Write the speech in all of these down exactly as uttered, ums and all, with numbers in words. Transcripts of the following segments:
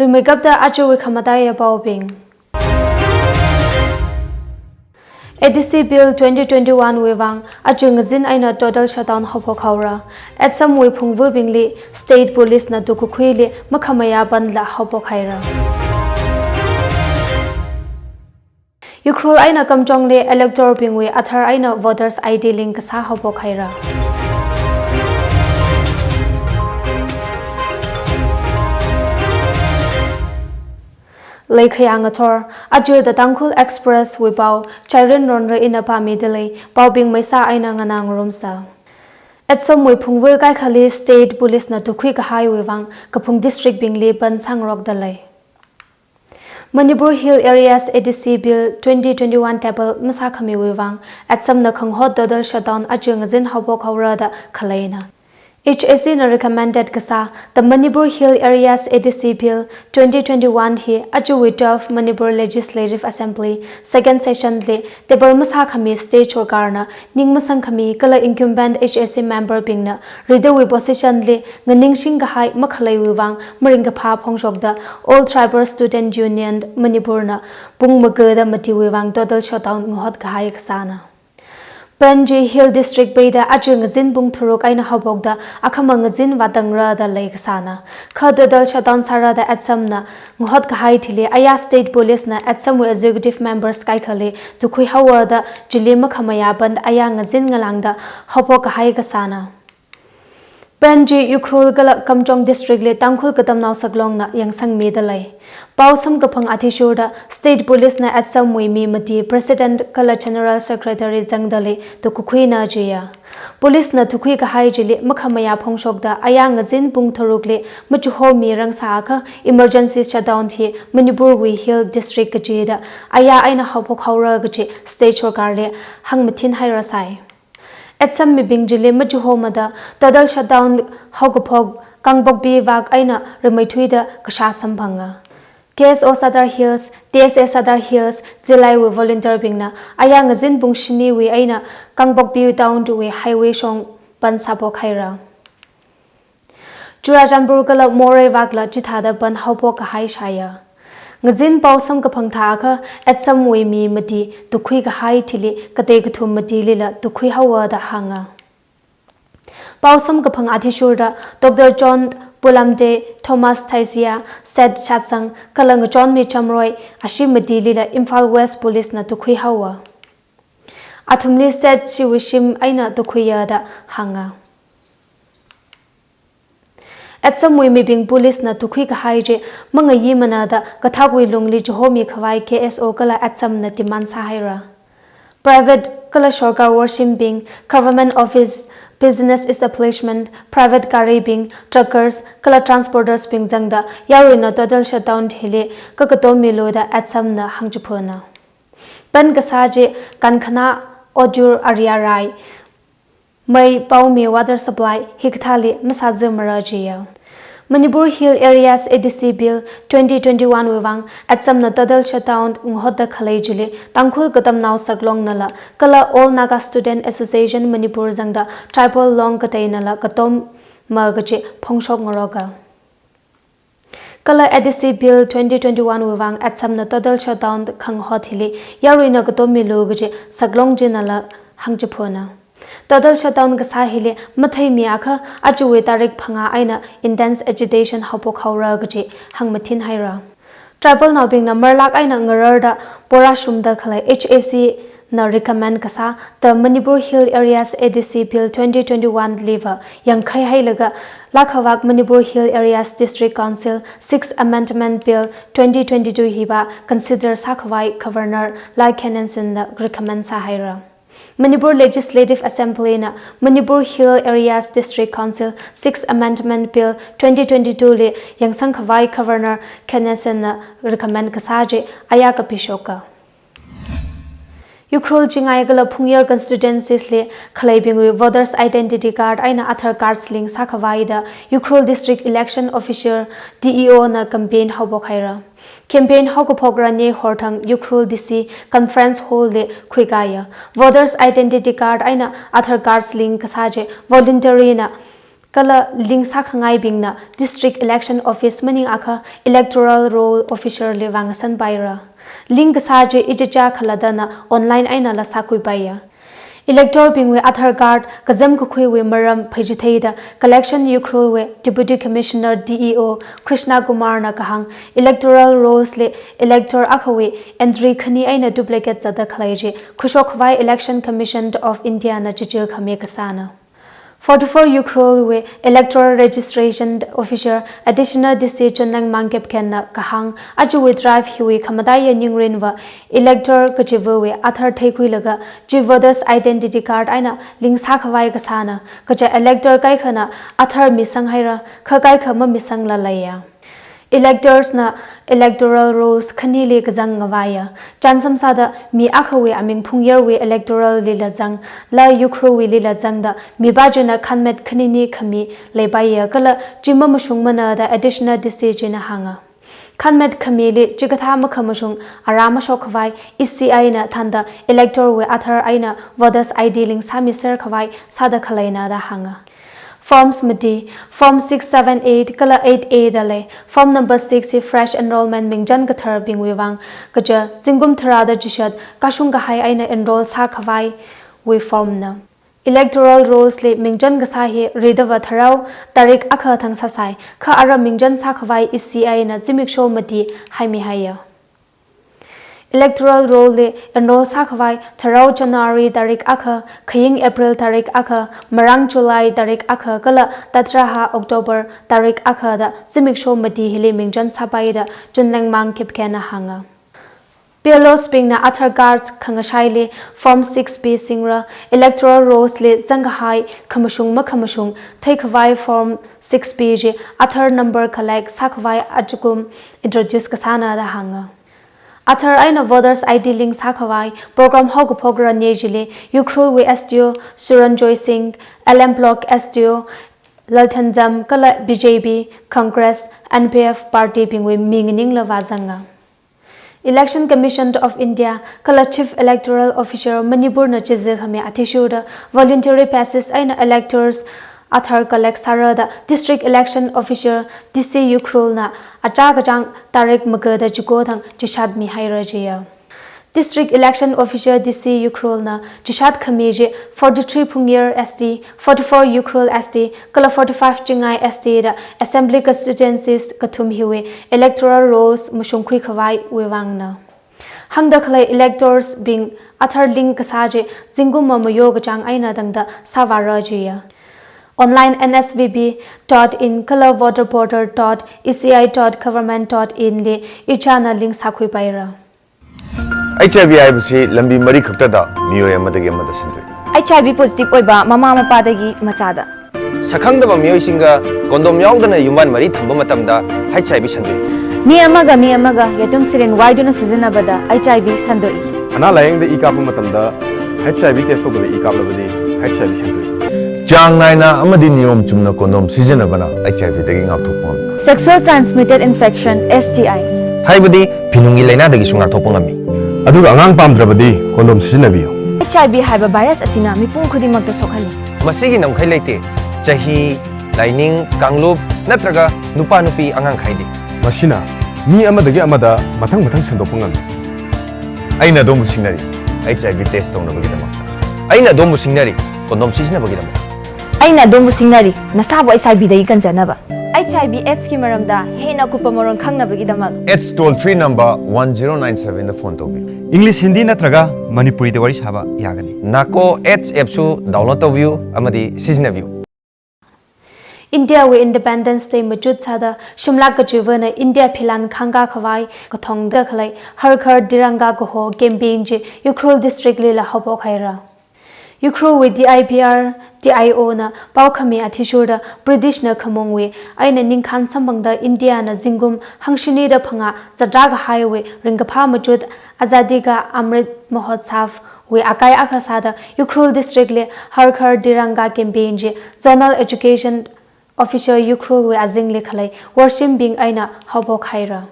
Rimeikapta ajawui khamataiya paobing. A D C Bill twenty twenty-one wui vang aja ngazin eina total shutdown haophok haora. Assam wui phungvabingli State Police na tukkakhuili makhamayā bandh la haophok haira. Ukhrul eina Kamjongli elector bingwui Aadhaar eina voters I D link kasā haophok haira. Leikhayā ngathor, aja The Tangkhul Express wui pao, Chairin Ronra ina pāmida lei, paobing maisa eina nganā ngarumsa. Assam wui phungva kaikhali State Police na tukkhui kahaiwui vang, kaphung district bingli bandh sāngarokda lei. Manipur Hill Areas A D C Bill twenty twenty-one table masākhamiwui vang, Assam na khangahot total shutdown aja ngazin haophok haora da khaleina. H A C na recommended kasā, The Manipur Hill Areas A D C Bill twenty twenty-one hi ajawui twelve Manipur Legislative Assembly second session li table masākhami state sorkarna ning masangkhami kala incumbent H A C member bingna ridawui position li nganingshing kahai makhaleiwui vang maringkaphā phongshokda All Tribal Student Union Manipur na pung magada matiwui vang total shutdown ngahot kahai kasāna. Bandh chi Hill District peida aja ngazin pung tharuk eina haophokda akhama ngazin vātangra da lei kasāna. Kha total shutdown sāra da Assam na ngahot kahai thili aya State Police na Assam wui executive members kaikhali tukkhui haowa da chili makhamayā bandh aya ngazin ngalāngda haophok kahai kasāna. Bandh chi Ukhrul kala Kamjong District li Tangkhul Katamnao Saklongna yangsangmida lei. Pao samkaphang athishurda State Police na Assam wui mi mati President kala General Secretary zangdali tukkakhuina jiya. Police na tukkhui kahai chili makhamayā phongshokda aya ngazin pung tharukli machuho mi rangsā akha emergency shutdown hi Manipur wui Hill District kachida aya eina haophok haora kachi state sorkarli hāngmathin hairasai. Assam mibing chili machuhomada total shutdown haokaphok Kangpokpi vak eina rimeithuida kashā samphanga. K S O Sadar Hills, T S A Sadar Hills, Zilai wui volunteer bingna aya ngazin pung shiniwui eina Kangpokpi town wui highway shong bandh sāphok haira. Churachandpur kala Moreh vakla chithāda bandh haophok kahai shāya. Ngazin pao samkaphang thākha Assam wui mi mati tukkhui kahai thili katei kathum matilila tukkhui haowa da hānga. Pao samkaphang athishurda Doctor John Pulamte, Thomas Thaisia, Seth Shatsang kala Ngachonmi Chamroi ashi matilila Imphal West Police na tukkhui haowa. Athumli Seth shiwui shim eina tukkhuiya da hānga. Assam wui mibing police na tukkhui kahai chi mangayi manada kathakwui lungli chuhomi khavai K S O kala Assam na demand sāhaira. Private kala sorkar worshimbing, government office, business establishment, private garibing, truckers kala transporters bing zangda yaruina total shutdown thili kakatomilu da Assam na hāngchiphuna. Bandh kasā chi kankhana, otyur, ariarai, mei, paomi, water supply hikathāli masāzamara jiya. Manipur Hill Areas A D C Bill twenty twenty-one wui vang Assam na total shutdown ngahotda khalei chili Tangkhul Katamnao Saklong nala kala All Naga Student Association Manipur zangda tribal long kateinala katomma kachi phongshok ngaroka. Kala A D C Bill twenty twenty-one wui vang Assam na total shutdown khangahot hili yaruina katomilu kachi Saklong chinala hāngchiphuna. Total shutdown kasā hili matheimi akha achuwui tarik phangā eina intense agitation haophok haora kachi hāngmathin haira. Tribal naobingna marlak eina ngararda porashumda khalei H A C na recommend kasā, The Manipur Hill Areas A D C Bill twenty twenty-one liva yangkhai hailaga, lakhavak Manipur Hill Areas District Council Sixth Amendment Bill twenty twenty-two hiva consider sākhavai Governor Lai Khenenson na recommend sāhaira. Manipur Legislative Assembly na Manipur Hill Areas District Council Sixth Amendment Bill twenty twenty-two li yangsangkhavai Governor Khenenson na recommend kasā chi aya kapishoka. Ukhrul, Chingai kala Phungyar constituencies li khaleibingwui voters identity card eina Aadhaar cards link sākhavai da Ukhrul District Election Officer, D E O na campaign haophok haira. Campaign haokaphok rani horthang Ukhrul D C Conference Hall li khuikaya. Voters identity card eina Aadhaar cards link kasā chi voluntary na Kala link sākhangaibingna District Election Office maningakha Electoral Roll Officer li vāngasanpaira. Link kasā chi ichichā khalattana online einala sākhuipaiya. Elector bingwui Aadhaar card kazam kakhuiwui maram pheichitheida Collection Ukhrulwui Deputy Commissioner D E O Krishna Kumarna kahāng, electoral rolls li elector akhawui entry khani eina duplicate zatda khalei chi khuishok khavai Election Commission of India na chichil khami kasāna. Forty-four Ukhrulwui Electoral Registration Officer Additional D C Chunlengmang Kipgenna kahāng, ajawui drive hiwui khamataiya ningrinva elector kachivawui Aadhaar theikhuilaga chi voters identity card eina link sākhavai kasāna, kaja elector kaikhana Aadhaar misanghaira, kha kaikha mamisangla leiya. Electors na electoral rolls khanili kazang ngavaiya. Chānsam sāda mi akhawui aming Phungyarwui electoral lila zang, kala Ukhrulwuilila zangda mipā china khanmet khanini khami leipaiya, kala chi mamashungmana da Additional D C china hānga. Khanmet khamili chikathā makhamashung ara mashok khavai E C I na thānda elector wui Aadhaar eina voters I D link sāmiser khavai sāda khaleina da hānga. Forms mati, Form six, seven, eight kala eight A da lei. Form number six hi fresh enrollment mingchan katharbingwui vang, kaja zingkum tharāda chishat kashung kahai eina enroll sākhavaiwui form na. Electoral rolls li mingchan kasā hi ridava tharao tarik akha thang sāsai, kha ara mingchan sākhavai E C I na zimiksho mati haimihaiya. Electoral roll li enroll sākhavai tharao January tarik akha, khaying April tarik akha, marāng July tarik akha kala tatraha October tarik akha da zimiksho mati hili mingchan sāpaida Chunlengmang Kipgenna hānga. B L Os bingna Aadhaar cards khangashaili Form six B singra, electoral rolls li zangkahai khamashung makhamashung theikhavai Form six B chi Aadhaar number collect sākhavai achukum introduce kasāna da hānga. Aadhaar eina voters I D link sākhavai program haokaphok ranei chili Ukhrulwui S D O Suranjoy Singh, L M Block S D O Lalthanjam kala B J P, Congress, N P F party bingwui mi nganingla vāzanga. Election Commission of India kala Chief Electoral Officer Manipur na chizi khami athishurda voluntary basis eina electors Aadhaar collect sāra da District Election Officer D C Ukhrul na achā kachāng tarik magada chiko thang chishat mihaira jiya. District Election Officer D C Ukhrul na chishat khami chi forty-three Phungyar S T, forty-four Ukhrul S T kala forty-five Chingai S T da Assembly Constituencies kathum hiwui electoral rolls mashungkhui khavaiwui vangna. Hāngda khalei electors bing Aadhaar link kasā chi zingkum mamayo kachāng eina tangda sāvāra jiya. Online N S V B dot in kala voter portal dot E C I dot government dot in li ichāna link sākhuipaira. H I V ꯍꯥꯏꯕꯁꯤ ꯂꯝꯕꯤ ꯃꯔꯤ ꯈꯛꯇꯗ ꯃꯤꯑꯣꯏ ꯑꯃꯗꯒꯤ ꯑꯃꯗ ꯁꯟꯗꯣꯛꯏ꯫ H I V positive ꯑꯣꯏꯕ ꯃꯃꯥ ꯃꯄꯥꯗꯒꯤ ꯃꯆꯥꯗ꯫ ꯁꯛꯈꯪꯗꯕ ꯃꯤꯑꯣꯏꯁꯤꯡꯒ condom ꯌꯥꯎꯗꯅ ꯌꯨꯝꯕꯥꯟ ꯃꯔꯤ ꯊꯝꯕ ꯃꯇꯝꯗ H I V ꯁꯟꯗꯣꯛꯏ꯫ ꯃꯤ ꯑꯃꯒ ꯃꯤ ꯑꯃꯒ ꯌꯦꯇꯨꯝ ꯁꯤꯔꯤꯟ ꯋꯥꯏꯗꯨꯅ ꯁꯤꯖꯤꯟꯅꯕꯗ H I V ꯁꯟꯗꯣꯛꯏ꯫ ꯑꯅꯥ ꯂꯥꯌꯦꯡꯗ ꯏ ꯀꯥꯞꯄ ꯃꯇꯝꯗ H I V test ꯇꯧꯗꯕ ꯏ ꯀꯥꯞꯂꯕꯗꯤ H I V ꯁꯟꯗꯣꯛꯏ꯫ ꯆꯥꯡ ꯅꯥꯏꯅ ꯑꯃꯗꯤ ꯅꯤꯌꯣꯝ ꯆꯨꯝꯅ condom ꯁꯤꯖꯤꯟꯅꯕꯅ H I V ꯗꯒꯤ ꯉꯥꯛꯊꯣꯛꯄ ꯉꯝꯃꯤ꯫ Sexual transmitted infection, S T I꯫ ꯍꯥꯏꯕꯗꯤ ꯐꯤꯅꯨꯡꯒꯤ ꯂꯥꯏꯅꯥꯗꯒꯤꯁꯨ ꯉꯥꯛꯊꯣꯛꯄ ꯉꯝꯃꯤ꯫ ꯑꯗꯨꯒ ꯑꯉꯥꯡ ꯄꯥꯝꯗ꯭ꯔꯕꯗꯤ condom ꯁꯤꯖꯤꯟꯅꯕꯤꯌꯨ꯫ H I V ꯍꯥꯏꯕ virus ꯑꯁꯤꯅ ꯃꯤꯄꯨꯝ ꯈꯨꯗꯤꯡꯃꯛꯇ ꯁꯣꯛꯍꯜꯂꯤ꯫ ꯃꯁꯤꯒꯤ ꯉꯝꯈꯩ ꯂꯩꯇꯦ꯫ ꯆꯍꯤ, ꯂꯥꯏꯅꯤꯡ, ꯀꯥꯡꯂꯨꯞ ꯅꯠꯇ꯭ꯔꯒ ꯅꯨꯄꯥ ꯅꯨꯄꯤ ꯑꯉꯥꯡ ꯈꯥꯏꯗꯦ꯫ ꯃꯁꯤꯅ ꯃꯤ ꯑꯃꯗꯒꯤ ꯑꯃꯗ ꯃꯊꯪ ꯃꯊꯪ ꯁꯟꯗꯣꯛꯄ ꯉꯝꯃꯤ꯫ ꯑꯩꯅ ꯑꯗꯣꯝꯕꯨ ꯁꯤꯡꯅꯔꯤ, H I V test ꯇꯧꯅꯕꯒꯤꯗꯃꯛ꯫ ꯑꯩꯅ ꯑꯗꯣꯝꯕꯨ ꯁꯤꯡꯅꯔꯤ, condom ꯁꯤꯖꯤꯟꯅꯕꯒꯤꯗꯃꯛ꯫ ꯑꯩꯅ ꯑꯗꯣꯝꯕꯨ ꯁꯤꯡꯅꯔꯤ, ꯅꯁꯥꯕꯨ H I V ꯗꯒꯤ ꯀꯟꯖꯅꯕ꯫ H I V AIDS ꯀꯤ ꯃꯔꯝꯗ ꯍꯦꯟꯅ ꯑꯀꯨꯞꯄ ꯃꯔꯣꯜ ꯈꯪꯅꯕꯒꯤꯗꯃꯛ꯫ AIDS toll free number one zero nine seven ꯗ phone ꯇꯧꯕꯤꯌꯨ꯫ English, Hindi ꯅꯠꯇ꯭ꯔꯒ ꯃꯅꯤꯄꯨꯔꯤꯗ ꯋꯥꯔꯤ ꯁꯥꯕ ꯌꯥꯒꯅꯤ꯫ NACO AIDS app ꯁꯨ download ꯇꯧꯕꯤꯌꯨ ꯑꯃꯗꯤ ꯁꯤꯖꯤꯟꯅꯕꯤꯌꯨ꯫ India ꯋꯨ Independence Day ꯃꯆꯨꯠ ꯁꯥꯗ ꯁꯤꯝꯂꯥꯛ ꯀꯆꯨꯕꯅ India ꯐꯤꯂꯥꯟ ꯈꯥꯡꯒꯥ ꯈꯥꯋꯥꯏ ꯀꯊꯣꯡꯗ ꯈꯂꯥꯏ ꯍꯔ ꯘꯔ ꯇꯤꯔꯪꯒꯥ ꯀꯍꯣ campaign ꯆꯤ ꯎꯈ꯭ꯔꯨꯜ district ꯂꯤꯂ ꯍꯧꯄꯣꯛ ꯍꯥꯏꯔ꯫ ꯎꯈ꯭ꯔꯨꯜ ꯋꯨ D I P R D I O ꯅ ꯄꯥꯎꯈꯃꯤ ꯑꯊꯤꯁꯨꯔꯗ British ꯅ ꯈꯃꯣꯡ ꯋꯨ ꯑꯩꯅ ꯅꯤꯡꯈꯥꯟ ꯁꯝꯕꯪꯗ India ꯅ ꯖꯤꯡꯒꯨꯝ ꯍꯪꯁꯤꯅꯤꯗ ꯐꯪꯉꯥ ꯆꯥꯇ꯭ꯔꯥꯒ ꯍꯥꯏ ꯋꯨ ꯔꯤꯡꯒꯐꯥ ꯃꯆꯨꯠ Azadi Ka Amrit Mahotsav ꯋꯨ ꯑꯀꯥꯏ ꯑꯈꯥ ꯁꯥꯗ ꯎꯈ꯭ꯔꯨꯜ district ꯂꯤ ꯍꯔ ꯘꯔ ꯇꯤꯔꯪꯒꯥ campaign ꯆꯤ zonal education officer ꯎꯈ꯭ꯔꯨꯜ ꯋꯨ ꯑꯖꯤꯡ ꯂꯤ ꯈꯂꯥꯏ ꯋꯥꯔꯁꯤꯝꯕꯤꯡ ꯑꯩꯅ ꯍꯧꯄꯣꯛ ꯍꯥꯏꯔ꯫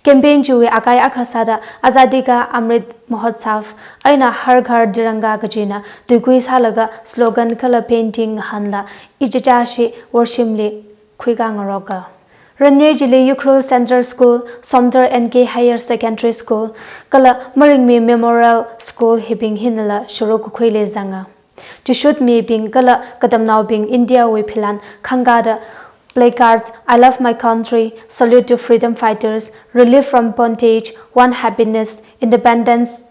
Campaign chiwui akai akha sāda Azadi Ka Amrit Mahotsav eina Har Ghar Tiranga kajina tuikui sālaga slogan kala painting ngahānla ichichāshi worshimli khuikā ngaroka. Ranye chili Ukhrul Central School, Somdar N K Higher Secondary School, kala Maringmi Memorial School hibing hinala shuruk kakhuili zanga. Chishut mibing kala katamnaobing India wui philan khangkāda placards, "I love my country," "Salute to freedom fighters," "Relief from bondage," "One happiness," "Independence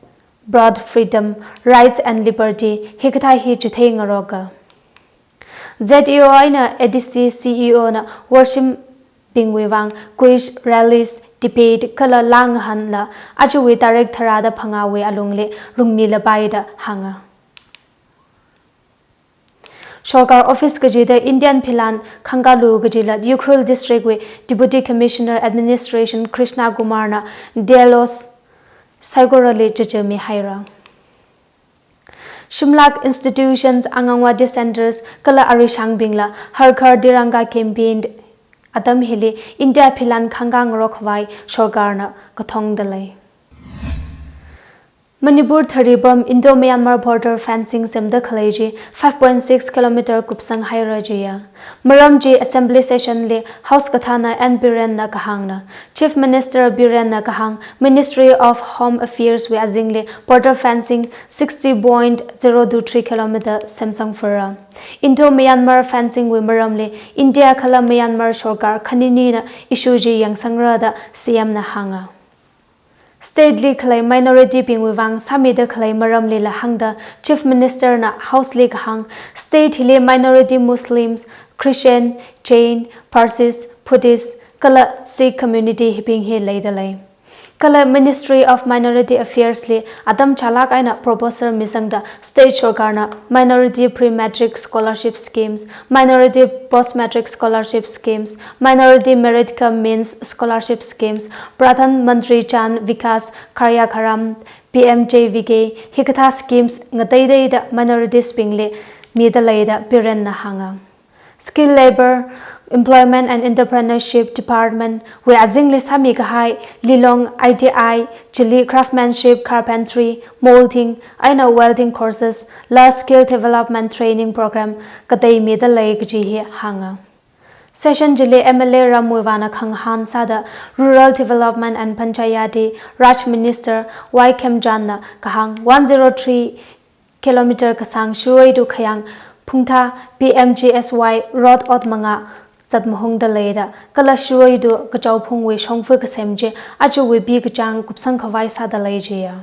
brought freedom," "Rights and liberty," hikathā hi chithei ngaroka. Z E O eina A D C C E O na worshim bingwui vang quiz, rallies, debate kala laa ngahānla ajawui tarik tharāda phangāwui alungli rungmilapai da hānga. Sorkar office kachida Indian philan khangkālu kachila Ukhrul District wui Deputy Commissioner Administration Krishna Kumar na D L Os saikorali chichimihaira. Shimlak institutions, Anganwadi centres kala arishangbingla Har Ghar Tiranga campaign atam hili India philan khangkā ngarok khavai sorkarna kathongda lei. Manipur tharipam Indo-Myanmar border fencing semda khalei chi five point six kilometer kupsang haira jiya. Maram chi assembly session li House kathāna N Biren na kahāngna. Chief Minister Biren na kahāng Ministry of Home Affairs wui azingli border fencing sixty point zero two three kilometer semsang fura. Indo-Myanmar fencing wui maramli India kala Myanmar sorkar khaninina issue chi yangsangra da C M na hānga. State li khalei minority bingwui vang sāmida khalei maramlila hāngda Chief Minister na House li kahāng, state hili minority Muslims, Christian, Jain, Parsis, Buddhist kala Sikh community hibing hi leida lei. Kala Ministry of Minority Affairs li atam chālak eina proposal misangda state sorkarna minority pre-matric scholarship schemes, minority post-matric scholarship schemes, minority merit cum means scholarship schemes, Pradhan Mantri Jan Vikas Karyakram, P M J V K hikathā schemes ngateitheida minorities bingli mida lei da Biren na hānga. Skill Labour, Employment and Entrepreneurship Department wui azingli sāmi kahai Lilong I T I chili craftsmanship, carpentry, molding eina welding courses la skill development training program katei mida lei kaji hi hānga. Session chili M L A Ram Muivahn na khangahān sāda Rural Development and Panchayati Raj Minister Y Khemchand na kahāng one zero three kilometer kasāng Shirui to Khayang Phungtha P M G S Y road ot manga zatmahungda leida kala Shirui to Kachao Phungwui shongfa kasem chi ajawui pi kachāng kupsang khavai sāda lei jiya.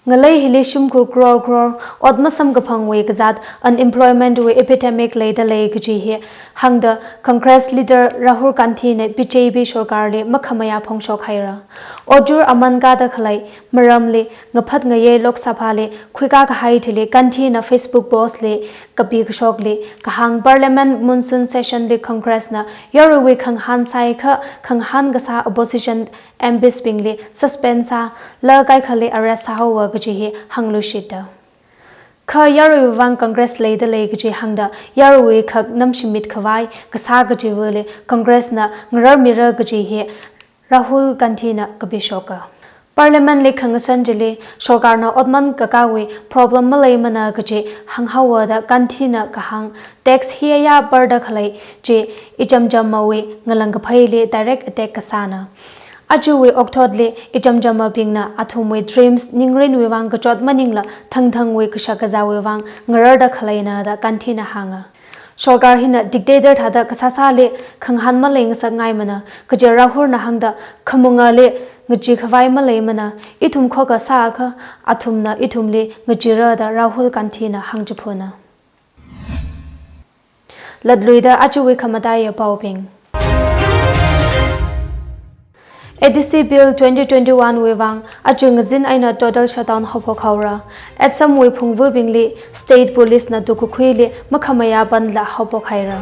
Ngalei hili shimkhur crore crore ot masamkaphangwui kazāt unemployment wui epidemic leida lei kaji hi hāngda Congress leader Rahul Gandhi na B J P sorkarli makhamayā phongshok haira. Otyur aman kāda khalei maramli ngaphat ngayei Lok Sabha li khuikā kahai thili Gandhi na Facebook post li kapi kashokli kahāng Parliament monsoon session li Congress na yaruiwui khangahān sāikha khangahān kasā opposition M Ps bingli suspend sāla kaikhali arrest sāhaowa kaji hi hāngluishita. Kha yaruiwui vang Congress leida lei kaji hāngda yaruiwui khak namshimit khavai kasā kajiwuili Congress na ngararmira kaji hi Rahul Gandhi na kapishoka. Parliament li khangasan chili sorkarna otman kakāwui problem maleimana kaji hānghaowa da Gandhi na kahāng tax hiya parda khalei chi ichamchamawui ngalang kapheili direct attack kasāna. Ajawui okthotli ichamchamabingna athumwui dreams ningrinwui vang kachot maningla thangthangwui kashak kazāwui vang ngararda khaleina da Gandhi na hānga. Sorkar hina dictator thāda kasāsāli khangahān maleingasakngaimana, kaja Rahul na hāngda khamungali ngachee khavai maleimana, ithum khokkha sāakha athumna ithumli ngacheera da Rahul Gandhi na hāngchiphuna. Latluida ajawui khamataiya paobing. ADC Bill twenty twenty-one wui vang aja ngazin eina total shutdown haophok haora. Assamwui phungvabingli State Policena tukkakhuili makhamayā bandhla haophok haira.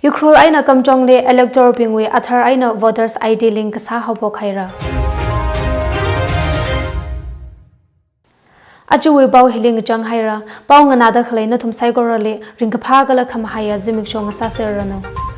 Ukhrul eina Kamjongli electorbingwui Aadhaar eina voters ID link kasā haophok haira. Ajawui pao hili ngachang haira. Pao nganāda khalei nathum saikorali ringkaphā kala khamahaiya zimiksho ngasāserranu.